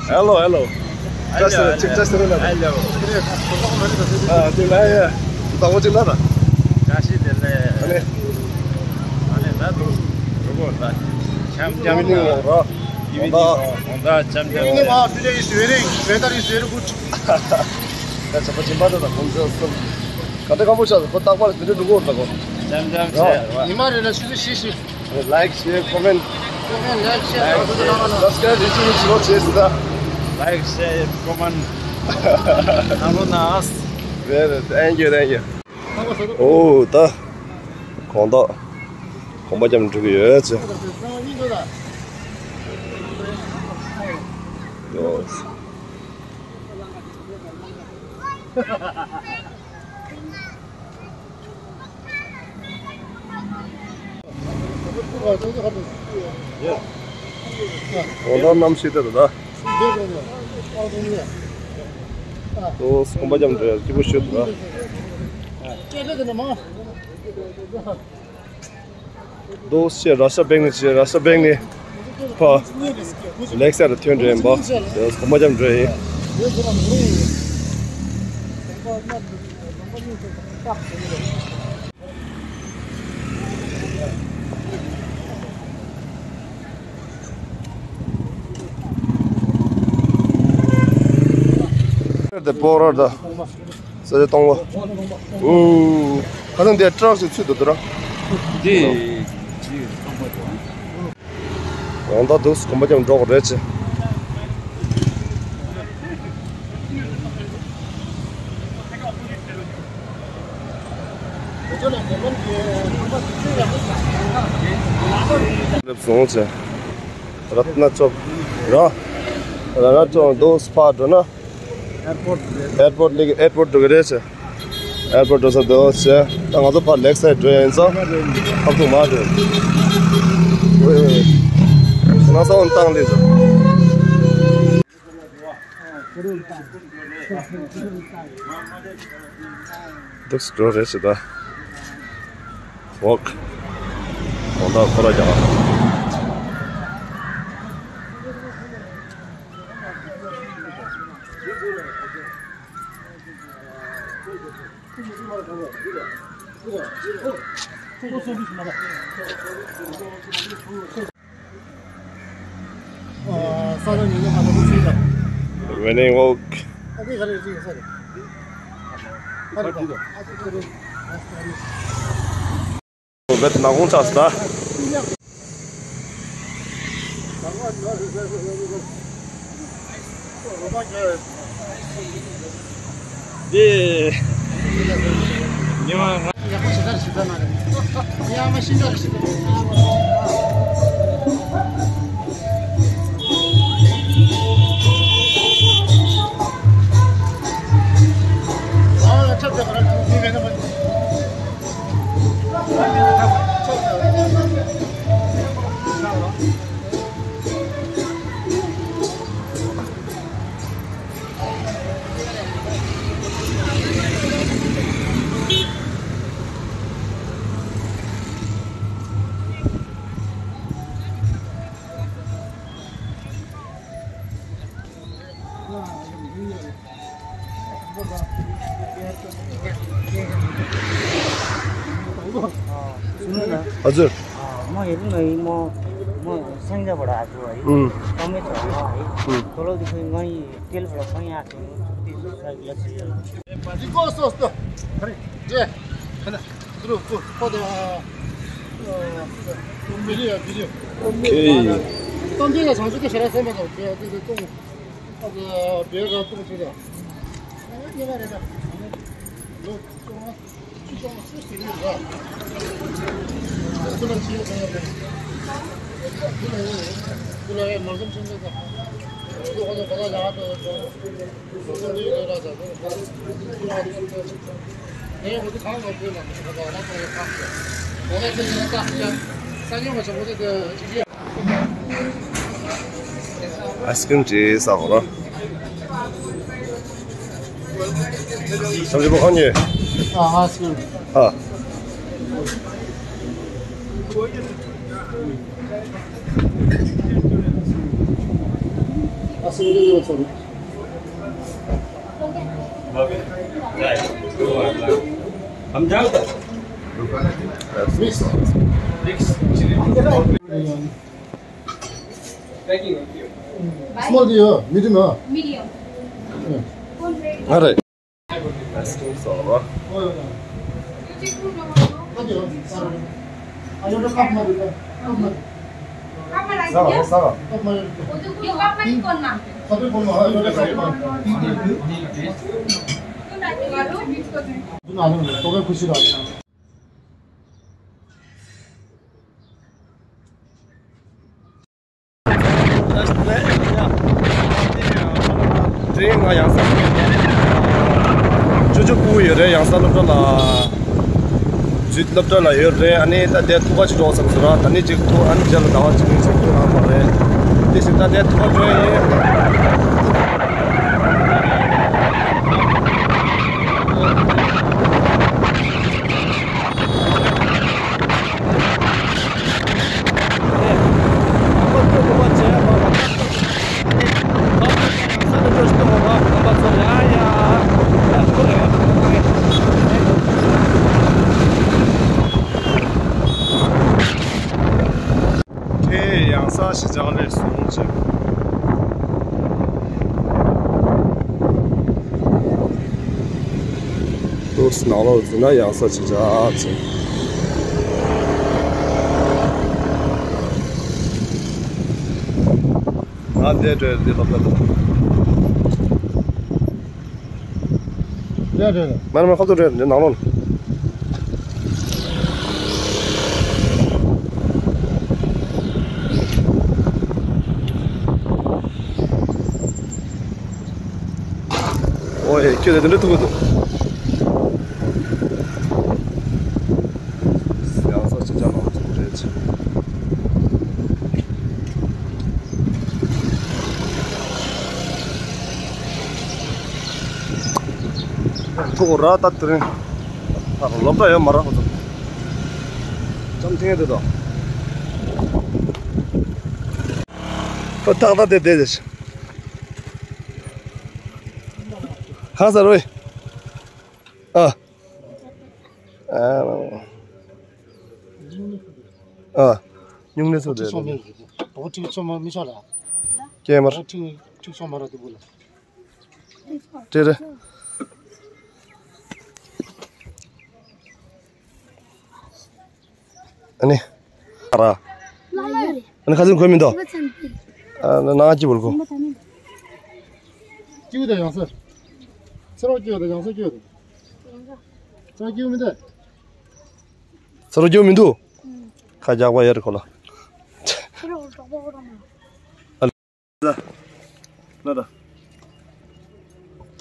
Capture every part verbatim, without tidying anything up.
Hello, hello. Hello, hello. Hello. ཨ་དེ་ལ་ཡ། ད་འོ་ཅི་ལ་ད། བཀྲ་ཤིས་བདེ་ལེགས། ཨ་ནི། ཨ་ནི་ད་དུ་རུ་གོ་ད་འཆམ་འཆམ་ད། ཨ་ད་འཆམ་འཆམ་ད། Today is very, weather is very good. ད་ཆ་པ་ཅིམ་པ་ད་ད་ཁོང་ཚོ་སུ་ག་ད་ག་པོ་ཆ་ཁོ་ད་པ་དེ་འདྲ་འགྲོ་གོ་ད་གོ། འཆམ་འཆམ་ཆེ། ཉི་མ་རེ་ལ་ཤི་ཤི་ཤི། Like, share, comment. Comment, like, share. Subscribe, YouTube channel, share ད། Like, share, comment. ཨ་ནོ་ནས། Very, thank you, thank you. ཨོ་ད། གོང་ད། གོམ་པ་རྒྱབ་འགྲོ་གི་ཡོད་ཅེ། ཡོ། འོ་ད་གནམ་གཤིས་དེ་ད། ཏོ་སྐོམ་པ་རྒྱབ་འདྲ་སྐྱིད་པོ་ཤོད་ད། ཏོ་ཤེ་ར་ཤ་བེང་ནི་ཤེ་ར་ཤ་བེང་ནི་ཕ་ལེགས་སར་ཐོན་འདྲ་ཡིན་པ། ཏོ་སྐོམ་པ་རྒྱབ་འདྲ་ཡིན། དེ་པོ་ར་ད་ས་ཆ་སྟོང་པ། ཨུ། ཁ་སང་དེ་ཊ་རག་ཅིག་ཚུད་འདུག་དེ་ར། འདི། འདི། ཡང་ད་འདུག་གོམ་པ་རྒྱབ་འགྲོ་དགོས་རེད་ཅེ། སླེབས་སོང་ཅེ། རཏྣ་ཅོག་ར། རཏྣ་ཅོག་འདུག་ཕར་འགྲོ་ན། ཨེར་པོར་ཊི་ལ་ཨེར་པོར་ཊི་འགྲོ་གི་རེད་ཟེར། ཨེར་པོར་ཊི་འགྲོ་ས་འདུག་ཟེར། ད་ང་ཚོ་ཕར་ལེགས་སའིཌ་འགྲོ་ཡ་ཡིན་ཙང་ཁ་ཐུག་མ་འགྲོ། ཝེ་ཝེ་ཝེ། ང་ས་བོན་བཏང་ལེ་ཟེར། འདུག་སེ་འགྲོ་རེད་ཟེར་ད། ཝོག། གོང་ད་ཁོ་ར་རྒྱག Running walk. བེད་ནག་ཁུང་ཆགས་སོང་ད། འདི། ཉི་མ་ང་། ཡག་པོ་ཞེ་དྲག་ཞེ་དྲག་མ་རེད། ཡག་མ་ཤིན་ཏུ་ཞེ་དྲག་ཨ་ལ་ཁྲབ་ཁྲབ་ར་མི་མེད་ན་མ། हजुर। म हेर्नु न है, म म स्याङ्जाबाट आएको है। उम्। कमै छ होला है। उम्। तलदेखि गैँ तेलबाट गैँ आएको। ओके। ཨའི་སི་ཀྲིམ་ཅིག་ཟ་དགོས་ར། ཨ་ཨའི་སི་ཀྲིམ། ཨ། Singing also. Okay. Right. Hamjang. Mix. Mix. Small di yo, medium yo. Medium. All right. དེ་རིང་ང་ཡང་ས་ཆུ་ཆུ་ཕུ་ཡོད་རེད། ཡང་ས་སློབ་གྲྭ་ལ་འཛུལ། སློབ་གྲྭ་ལ་ཡོད་རེད། ཨ་ནི་ད་དེ་ཐུག་པ་ཅིག་འགྲོ་བསམ་ཟེར་ར། ད་ནི་ཅིག་ཐུག་ཨ་ནི་རྗེས་ལ་ཟླ་བ་གཅིག་གཉིས་ཅིག་ཐུག་ཡོང་བ་རེད། དེ་བཞིན་ད་དེ་ཐུག་པ་འགྲོ་ཡིན། ཁྱེད་ཡང་ས་ཞི་ལྕགས་ལས་སོང་ཅིག་ཏོག་ཙམ་ནང་ལོགས་འཛུལ་ན་ཡང་ས་ཆེ་ཆ་ཅིག་ང་འདས་འགྲོ་ཡ་འདི་ལབ་ལབ། འདས་འགྲོ་ཡ། མ་ནི་མ་ཁ་ཐུག་འགྲོ་ཡ་འདི་ནང་ལོགས་ནས། ཨོ་ཡེ། ཁྱོད་དེ་འདྲ་ཐུག་གི་འདུག་ཡང་ས་ཅི་ཅང་མང་ཐུག་རེད་ཅེ། ཐུག་ར་ད་དེ་རིང་། ད་སློབ་གྲྭ་ཡོད་མ་རེད་ཁོ་ཚོ། ཅམ་ཐེངས་དེ་དང་། ཁོ་ཏག་ཏག་དེ་བསྡད་དེ། ཧང་སང་རོ། ཨ། ཨ། ཨ། སྨྱུང་གནས་ཚོ་དེ། ཁྲིག་སོང་མེད། ཁྲིག་སོང་མ་མི་ཆོག་ལ། སྐྱེས་མར། ཁྲིག་ཁྲིག་སོང་མ་ར་དེ་བུ་ལ། ཏེ་རེ། ཨ་ནི། ཨ་ར། ཨ་ནི་ཁ་སང་གོན་མི་འདུག་ཨ་ནི་ནང་སྐྱིད་པོ་གོ། སྐྱིད་པོ་དང་ཡང་སེ། ཚེ་རོགས་སྐྱིད་པོ་དང་ཡང་སེ་སྐྱིད་པོ་དང་། ཚེ་རོགས་སྐྱིད་པོ་མི་འདུག་ཚེ་རོགས་སྐྱིད་པོ་མི་འདུག་ཁ་རྒྱག་པ་ཡོད་རེད་ཁོ་ལ། ལ་ལ།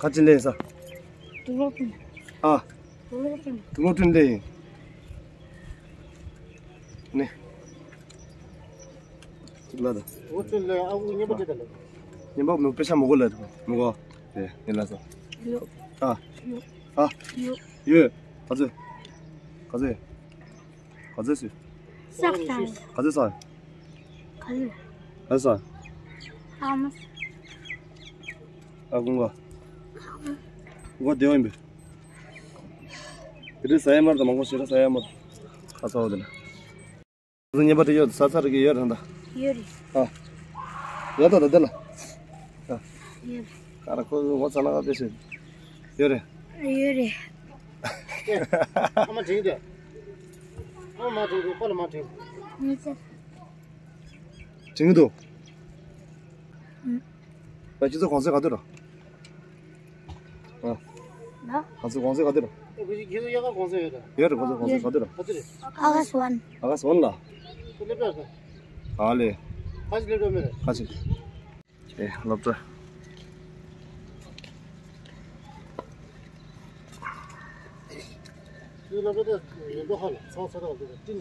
ཁ་ཅི་ལེན་ས། དུག་ལོག་ཐུན། ཨ། དུག་ལོག་ཐུན། དུག་ལོག་ཐུན་ལེན། ནི། ལ་ལ། དུག་ལོག་ཐུན་ལེན། ཨ་ཁུ་ཉན་པ་ཅི་ད་ལེ། ཉན་པ་མི་དཔེ་ཆ་མི་གོ་ལ་མི་གོ། དེ་ནི་ལ་ས། ཡོ། ཨ། ཡོ། ཨ། ཡོ། ཡོ། ག་ཚོད། ག་ཚོད། ག་ཚོད་སུས། བསགས་དང་། ག་ཚོད་བསགས། ག་ཚོད། ག་ཚོད་བསགས། ཨ་མ། ཨ་ཀུན་གོ། ཀུན་གོ་བདེ་བ་ཡིན་པས། དེ་རིང་ཟ་ཡ་མར་དང་མང་པོ་ཞེ་དྲག་ཟ་ཡ་མར། ཁ་ཚ་བ་དེ་ན། ཁོ་ཚོ་ཉེས་པ་དེ་ཡོད་ས་ཚ་རེ་གི་ཡོད་རེད་ད། ཡོད་རེད། ཨ། ཡོད་ད་ད་དེ་ལ། ཨ། ཡོད་རེད། ཨ་ར་ཁོ་ངོ་ཚ་ན་ག་དེ་ཤེས། ཡོད་རེད། ཡོད་རེད། ཨ་མ་དྲིན་དེ། ཨ་མ་དྲིན་དེ་པ་ལ་མ་དྲིན། ངེད་ཚོ། དྲིན་གི་འདུག་ཨ། ཁྱེད་ཚོ་གོང་ཚད་ག་དུས་ར། ཨ། ན། ཁྱེད་ཚོ་གོང་ཚད་ག་དུས་ར། ཁྱེད་ཚོ་ཡག་ག་གོང་ཚད་ཡོད་ད། ཡོད་རེད། ཁྱེད་ཚོ་གོང་ཚད་ག་དུས་ར། ག་དུས་རེད། ཨ་ག་སི་ཝན། ཨ་ག་སི་ཝན་ལ། ཁྱེད་སླེབས་ཡོད་ད། ཨ་ལེ། ཁ་ཅིག་སླེབས་ཡོད་མེད་རེད། ཁ་ཅིག་ཨེ། སློབ་གྲྭ། ཁྱེད་སློབ་གྲྭ་དེ་ཡོད་འདུག་ཧ་ལ་ཚང་ཚ་ཐག་འདུག་སྤྲིན།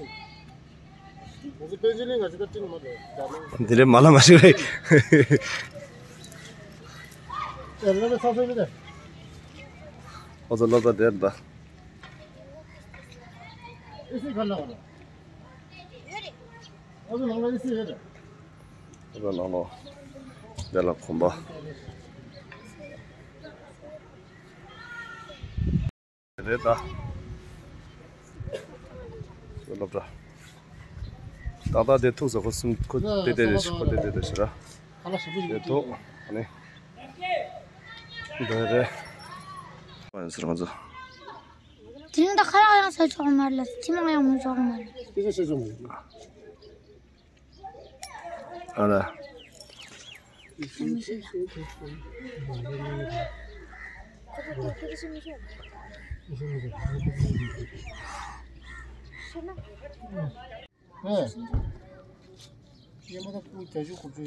འདི་རེད་མ་ལ་མ་ཞིག་རེད། ཨོ་ཚོ་ལོ་ཙ་དེར་ད། ཨོ་ཚོ་ལོ་ལོ། དེ་ལ་གོམ་པ། རེད་ད། སློབ་གྲྭ། ཏག་ཏག་དེ་ཐུག་ས་ཁོ་གསུམ་ཁོ་དེ་དེ་རེད་ཤི་ཁོ་དེ་དེ་རེད་ཤི་ར། དེ་ཐུག་ཨ་ནི། འདི་རེད། ང་ཚོ། དེ་རིང་ད་ཁ་ལག་ཡང་ཟ་ཆོག་མ་རེད་ལ་ཐི་མང་ཡང་མི་ཆོག་མ་རེད། ཨ་ལ། ད་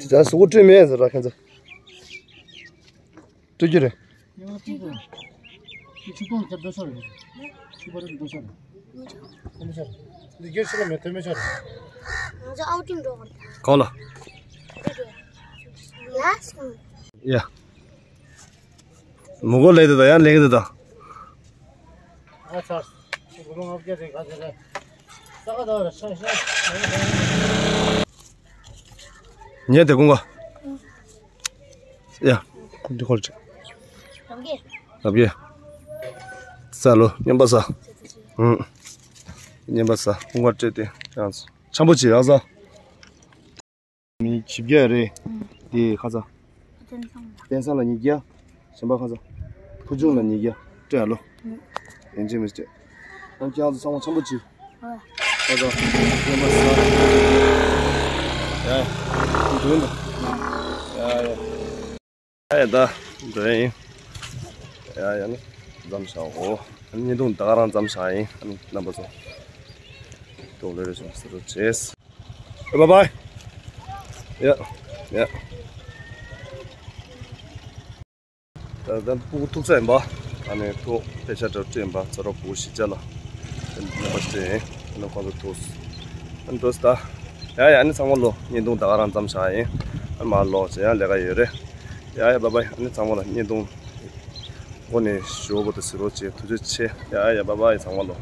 གཟུགས་པོ་བཀྲུས་མེད་ཟེར་ར་ཁ་ཚ། བཀྲུ་རྒྱུ་རེད། ང་ཚོ་ཨའུ་ཊིང་འགྲོ་བར། ཡ། མུ་གོ་ལེ་དེ་དང་ཡང་ལེ་གི་དེ་དང་། ཉེ་དེ་ཀུན་ག་ཡ། འདི་ཁོལ་ཆེ། ལབ་ཀྱི། ས་ལོ་ཉན་པ་ས། ཨུང་། ཉན་པ་ས་ཀུན་ག་སྤྲད་དེ་ཡང་ཆམ་པོ་ཆེ་ཡག་ས། མི་བཞི་བརྒྱ་རེད། དེ་ཁ་ཚ། བསྟན་བཟང་ལ་ཉིས་བརྒྱ། གཞན་པ་ཁ་ཚ། ཕུར་ཆུང་ལ་ཉིས་བརྒྱ། སྤྲད་ཨ་ལོ། ཡན་ཆད་མི་སྤྲད། ཁྱེད་རང་ཚོ་ཚང་མ་ཆམ་པོ་ཆེ། ཁ་ཚ། བསྟན་པ་ས། ཡ། འདུག་འདུག་ཡ་ཡ། ཡ་ཡ་ད། འགྲོ་ཡ་ཡིན། ཡ་ཡ་ནི། མཚམས་བཞག་འོ། བརྙན་ཐུང་ད་ག་རང་མཚམས་བཞག་ཡིན། རྣམ་པ་ཚོ། ཏོག་ལེ་རེ་བྱུང་ཟེར་རོ་བྱེས། Bye bye. ཡ། ཡ། ད་ལྟ་སྤུ་གུ་ཐུག་ས་ཡིན་པ། ཨ་ནི་ཐུག་དཔེ་ཆ་འདྲ་སྤྲད་ཡིན་པ་ཚ་རོགས་སྤུ་གུ་བཞི་བརྒྱ་ལ། རྣམ་པ་སྤྲད་ཡིན། ཨ་ནི་ཁོང་ཚོ་ཐུག་ཨ་ནི་འགྲོ་ས་ད། ཡ་ཡ་ཨ་ནི་ཚང་མ་ལོ་བརྙན་ཐུང་ད་ག་རང་མཚམས་བཞག་ཡིན། ཨ་ནི་མ་ལོ་ཅེ་ཡང་ལས་ཀ་ཡོད་རེད། ཡ་ཡ་bye bye ཨ་ནི་ཚང་མ་ལ་བརྙན་ཐུང་། འགོ་ནས་ཞོ་བོ་དང་ཟེར་རོ་ཅེ་ཐུགས་རྗེ་ཆེ། ཡ་ཡ་bye bye ཚང་མ་ལོ།